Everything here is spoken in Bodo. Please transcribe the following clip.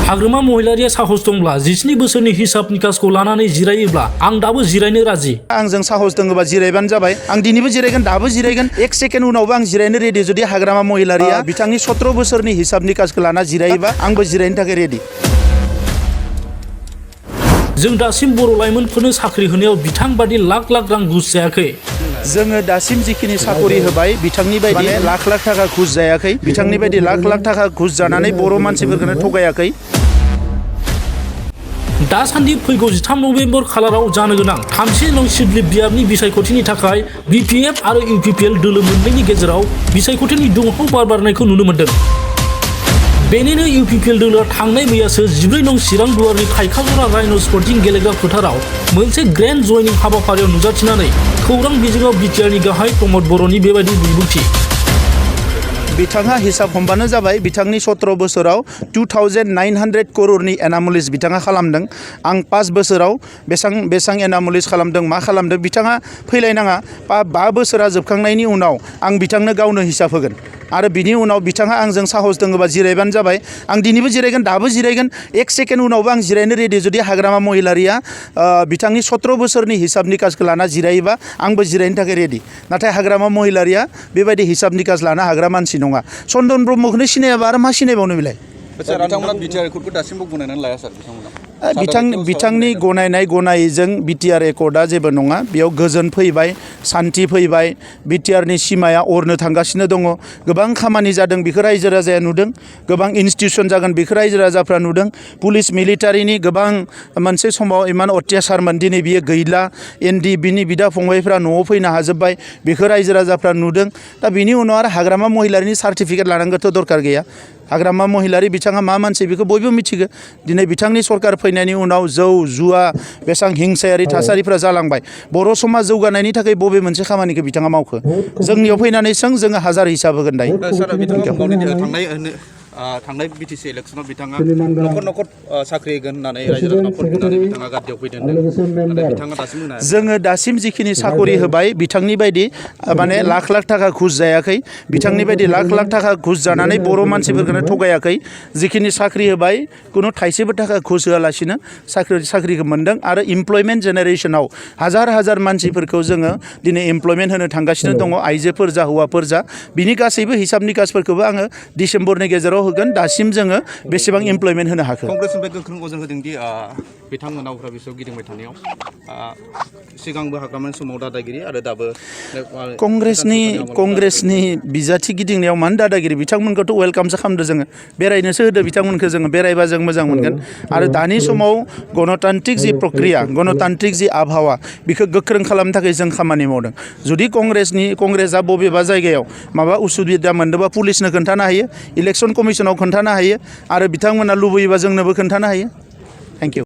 हाग्रामा महिलारिया साहस दंब्ला 17 बोसोरनि हिसाब निकासखौ लानानै जिरायोब्ला आं दाबो जिरायनो राजि। आंजों साहस दङबा जिरायबानो जाबाय। आं दिनैबो जिरायगोन, दाबो जिरायगोन, 1 सेकेन्ड उनावबो आं जिरायनो रेडि। जुदि हाग्रामा महिलारिया बिथांनि 17 बोसोरनि हिसाब निकासखौ लाना जिरायोबा आंबो जिरायनो थाखाय रेडि। जों दासिम बर' लाइमोनफोरनो साख्रि होनायाव बिथां बादि लाख लाख रां घुस जायाखै। जोङो दासिम जिखिनि साकरि होबाय बिथांनि बायदि लाख लाख थाखा घुस जायाखै। बिथांनि बायदि लाख लाख थाखा घुस जानानै बर' मानसिफोरखौनो थगायाखै। दासान्दि फैगौ 13 नभेम्बर खालाराव जानो गोनां 30 नं सिदलि बियाबनि बिसायख'थिनि थाखाय बिपिएफ आरो इउपिपिएल दोलो मोननैनि गेजेराव बिसायख'थिनि दुंहाव बार बारनायखौ नुनो मोन्दों। बेनिनो इउपिपिएल दोलोआ थांनाय मैयासो 14 नं चिरां दुवारनि थाइखाजरा राइन' स्पर्टिं गेलेग्रा फोथाराव मोनसे ग्रेन्ड जयनिं हाबाफारियाव नुजाथिनानै खौरां बिजोङाव बिटिआरनि गाहाय प्रमद बर'नि बेबायदि बिबुंथि। बिथाङा हिसाब हमबानो जाबाय। बिथांनि 17 बोसोराव 2900 करोड़नि एनामलिस बिथाङा खालामदों। आं 5 बोसोराव बेसां एनामलिस खालामदों, मा खालामदों बिथाङा फैलायनाङा। 5 बोसोरा जोबखांनायनि उनाव आं बिथांनो गावनो हिसाब होगोन आरो बिनि उनाव बिथाङा आंजों साहस दङबा जिरायबानो जाबाय। आं दिनैबो जिरायगोन, दाबो जिरायगोन, 1 सेकेन्ड उनावबो आं जिरायनो रेडि। जुदि हाग्रामा महिलारिया बिथांनि 17 बोसोरनि हिसाब निकासखौ लाना जिरायोबा आंबो जिरायनो थाखाय रेडि। नाथाय हाग्रामा महिलारिया बेबायदि हिसाब निकास लानो हाग्रा मानसि नङा। चन्दन ब्रह्मखौनो सिनायाबा आरो मा सिनायबावनो बेलाय। बिथांमोना बिटिआर एकर्डखौ दासिमबो गनायनानै लाया सार बिथांमोना। बिथांनि गनायजों बिटिआर एकर्डआ जेबो नङा। बेयाव गोजोन फैबाय, सान्थि फैबाय। बिटिआरनि सिमाया अरनो थांगासिनो दङ। गोबां खामानि जादों, बेखौ रायजो राजाया नुदों। गोबां इनस्टिटिउसन जागोन, बेखौ रायजो राजाफ्रा नुदों। पुलिस मिलिटारिनि गोबां मोनसे समाव इमान अत्याचारमोन, दिनै बियो गैला। बिनि बिदा फंबायफ्रा न'आव फैनो हाजोब्बाय, बेखौ रायजो राजाफ्रा नुदों। दा बिनि उनाव आरो हाग्रामा महिलारिनि सार्टिफिकेट लानांगौथ' दरकार गैया। हाग्रामा महिलारि बिथाङा मा मानसि बेखौ बयबो मिथिगौ। दिनै बिथांनि सरकार फैनायनि उनाव जौ जुवा बेसां हिंसायारि थासारिफ्रा जालांबाय। बर' समाज जौगानायनि थाखाय बबे मोनसे खामानिखौ बिथाङा मावखो? जोंनियाव फैनानै जोङो हाजार हिसाब होगोन दायो। थांनाय बिटिसि इलेक्सनाव बिथाङा न'खर न'खर साख्रि होगोन होननानै रायजो राजानाव फन होनानै बिथाङा गादियाव फैदों होनदों। बिथाङा दासिम होनो हायाखै। जोङो दासिम जिखिनि साकरि होबाय बिथांनि बायदि माने लाख लाख थाखा घुस जायाखै। बिथांनि बायदि लाख लाख थाखा घुस जानानै बर' मानसिफोरखौनो थगायाखै। जिखिनि साख्रि होबाय खुनु थाइसेबो थाखा घुस होआलासिनो साख्रिखौ मोन्दों। आरो इमप्लयमेन्ट जेनेरेसनाव हाजार हाजार मानसिफोरखौ जोङो दिनै इमप्लयमेन्ट होनो थांगासिनो दङ, आइजोफोर जा हौवाफोर जा। बिनि गासैबो हिसाब निकासफोरखौबो आङो डिसेम्बरनि गेजेराव होगोन। दासिम जोङो बेसेबां इमप्लयमेन्ट होनो हाखो। कंग्रेसनिफ्राय गोख्रों अजन होदोंदि बिथांमोना उफ्रा बिसोर गिदिंबाय थानायाव सिगांबो हाग्रामानि समाव दादागिरि आरो दाबो कंग्रेसनि बिजाथि गिदिंनायाव मानो दादागिरि? बिथांमोनखौथ' वेलकामसो खालामदो जोङो, बेरायनोसो होदो बिथांमोनखौ। जोङो बेरायबा जों मोजां मोनगोन। आरो दानि समाव गणतान्त्रिक जि प्रक्रिया, गणतान्त्रिक जि आबहावा, बेखौ गोख्रों खालामनो थाखाय जों खामानि मावदों। जुदि कंग्रेसआ बबेबा जायगायाव माबा उसुबिदा मोनदोंबा पुलिसनो खोन्थानो हायो, इलेक्सन कमिसनाव खोन्थानो हायो, आरो बिथांमोना लुबैयोबा जोंनोबो खोन्थानो हायो। Thank you.